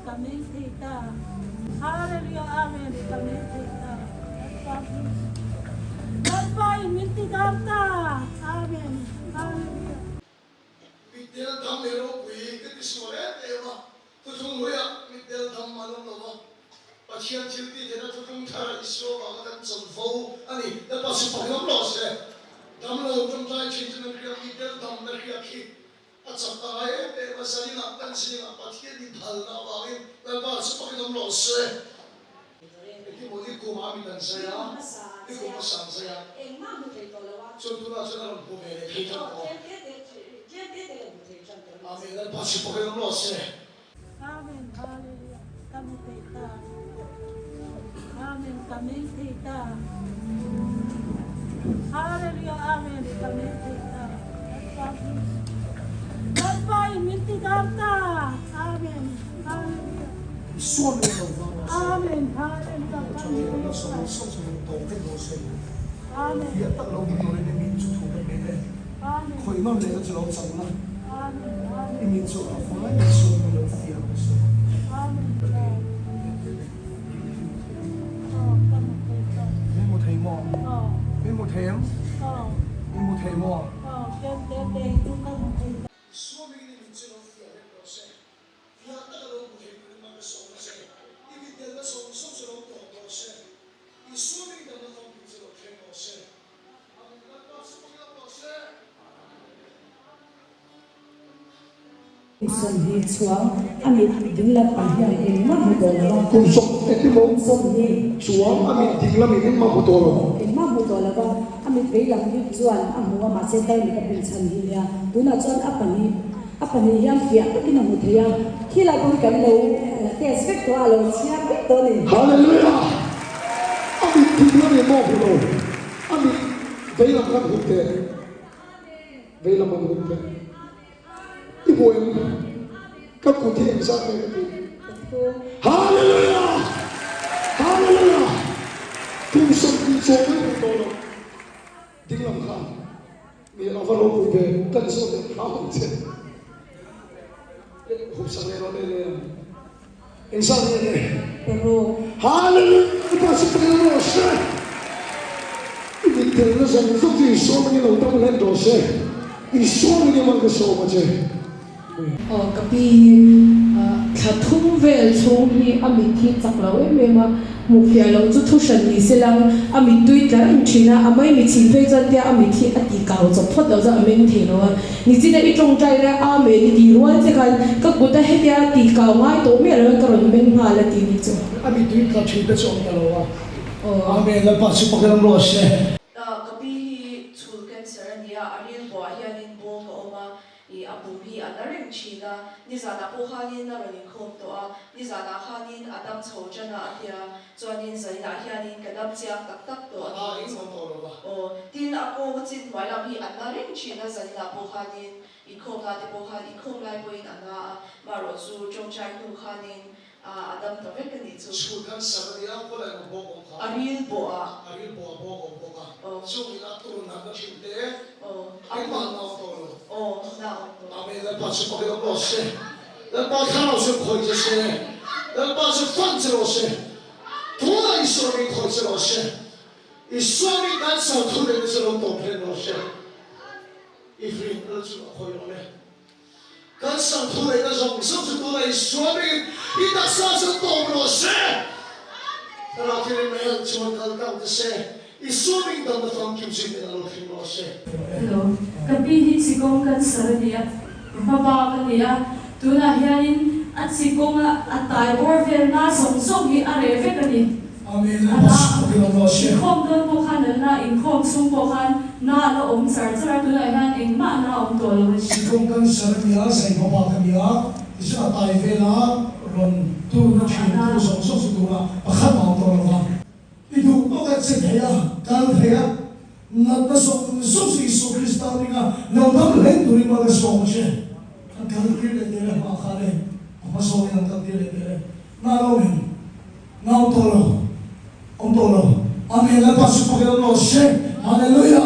ka meng thei ta. Hallelujah Amen ka meng thei ta. Lalpa Lalpa in min ti dam ta. Amen Hallelujah. Mitdel dam hi ropui ka ti sual em em a, thuthlung hluiah mitdel dam an awm lo va, Pathian thil tih theihna thuthlung thar Isua vanga kan chanvo a ni. Lalpa sipai awm lo se, damlo tawngtai thin chu nan hria, mitdel damna hriat hi A chak ta ngai em em a, zaninah kan zingah Pathian inphalna avangin Lalpa chu pakin awm lo se. Engtin maw i kum a mit an zai a, i kum a san zai a, chuan tunah chuan a rawn hmu ve leh thei tan tawh. Amen, Lalpa chu pakin awm lo se. Amen Hallelujah ka hmu thei ta Amen ka meng thei ta Hallelujah Amen ka meng thei ta Lalpa Lalpa in min ti dam ta Amen Hallelujah Amen Hallelujah ka meng thei ta Amen Amen Amen I mit chu a fai a chhung i lo fiah ang se. Min hmu thei maw? Min hmu thei em? Min hmu thei maw? Suamingin i mit chu lo fiah vek rawh se. Fiah taka lo hmu thei turin man ka sawm a che. I mit delna zawng zawng chu lo tawp rawh se. I suaming damna famkim chu lo thleng rawh se. Amen. Lalpa chu pakin awm rawh se. Kum 20 chuang a mit dinglam pang hian engmah hmu tawh lo a. Kum 20 maw? Chuang a mit dinglam in engmah hmu tawh lo. Engmah hmu tawh lo a, a mit veilam hi chuan a hmu a mahse tarmit a bun chhan hi nia. Tunah chuan a pahnih a pahnih hian fiah takin a hmu thei a, khilai pawh hi kan lo test vek tawh a, a lo chhiar vek tawh a ni. Hallelujah! A mit dinglam in maw hmu lo, a mit veilam khan hmu teh, veilam an hmu teh. I hmu em? Ka kut hi engzat nge ka tih? Hallelujah! Hallelujah! Kum 20 chuang mai hmu tawh lo. Ding lam khan mi a va ropui ve, kan zawt leh hram ang che. Hupsak leh rawh le le ang. Engzat nge le? Hallelujah! Pastor Pathian rawh se. I mit telna zawng zawng chu Isua mangin lo dam hlen rawh se. Isua mangin man ka sawm a che. Aw ka pi hi thla thum vel chhung hi a mit hi chak lo em em a, hmuh fiah loh chu thu hran ni se lang, a mittui tla reng thin a, a mai mitchhin phei chuan tia a mit hi a ti kau chawp phawt lo chuan a meng thei lo a, nichina i tawngtai lai Amen i tih rual che khan ka kut a hetia ti kau ngai tawh miah lo in ka rawn meng nghal a tih ni chu. A mittui tla thin te chu awm ta lo a, Amen Lalpa chu pakhat awm rawh se. Ka pi hi chhul cancer a nia, a rilbuah hianin bawng a awm a, I a pum hi a la reng thin a, nizanah pawh khanin a rawn inkhawm tawh a, nizanah khanin a dam chho tan a a tia, chuanin zainah hianin ka dam chiang tak tak tawh a ti chu. Aw, tin a kawng a chin hnuai lam hi a na reng thin a, zainah pawh khanin inkhawm na te pawh khan inkhawm lai pawhin a na a, marawh chu tawngtai hnu khanin A, a dam ta vek a nih chu. Chhul kan sar a nia, kawlai maw bawk awm kha. A ril bawh a. A ril bawh a bawk awm bawk a. Aw. Chung in a tur natna thin te. Aw. Engmah na awm tawh lo. Aw, na awm tawh lo. Amen, Lalpa chu pakhat awm rawh se. Lalpa thlarau chu khawih che se. Lalpa chu fan che rawh se. Tunah Isua min khawih che rawh se. Isua min kan sar thu neihna chu lo tawp hlen rawh se. I rinna chu a khawih rawh le. Kan sam thu neihna zawng zawng chu tunah Isua bengin i taksa chu tawp rawh se. Thlarau thianghlim mai ang chuan kal tlang ta se, Isua beng damna famkim chu i hnenah lo thleng rawh se. Hello, ka pi hi chikawng cancer a ni a, hmaba ka ni a, tunah hianin a chikawng a a tai bawr velna zawng zawng hi a reh vek a ni. Amen a Inkhawm dawn pawh khan an la inkhawm chhung pawh khan na a la awm char char a tunah hian engmah na a awm tawh lo a ni. Sikawng cancer a nia, Zaihmapa ka nia, tichuan a tai vela rawn turna thin tu zawng zawng chu tunah pakhat mah a awm tawh lo va. I duh tawk a che thei a, kal thei a, natna zawng zawng chu Isua Krista ringa lo dam hlen turin mal ka sawm a che. An kal tir leh tel e hma khan e, a hma zawngin an kal tir leh tel e, na lo nen. Na awm tawh lo, awm tawh lo. Amen, Lalpa chu pakhat awm lo se. Hallelujah.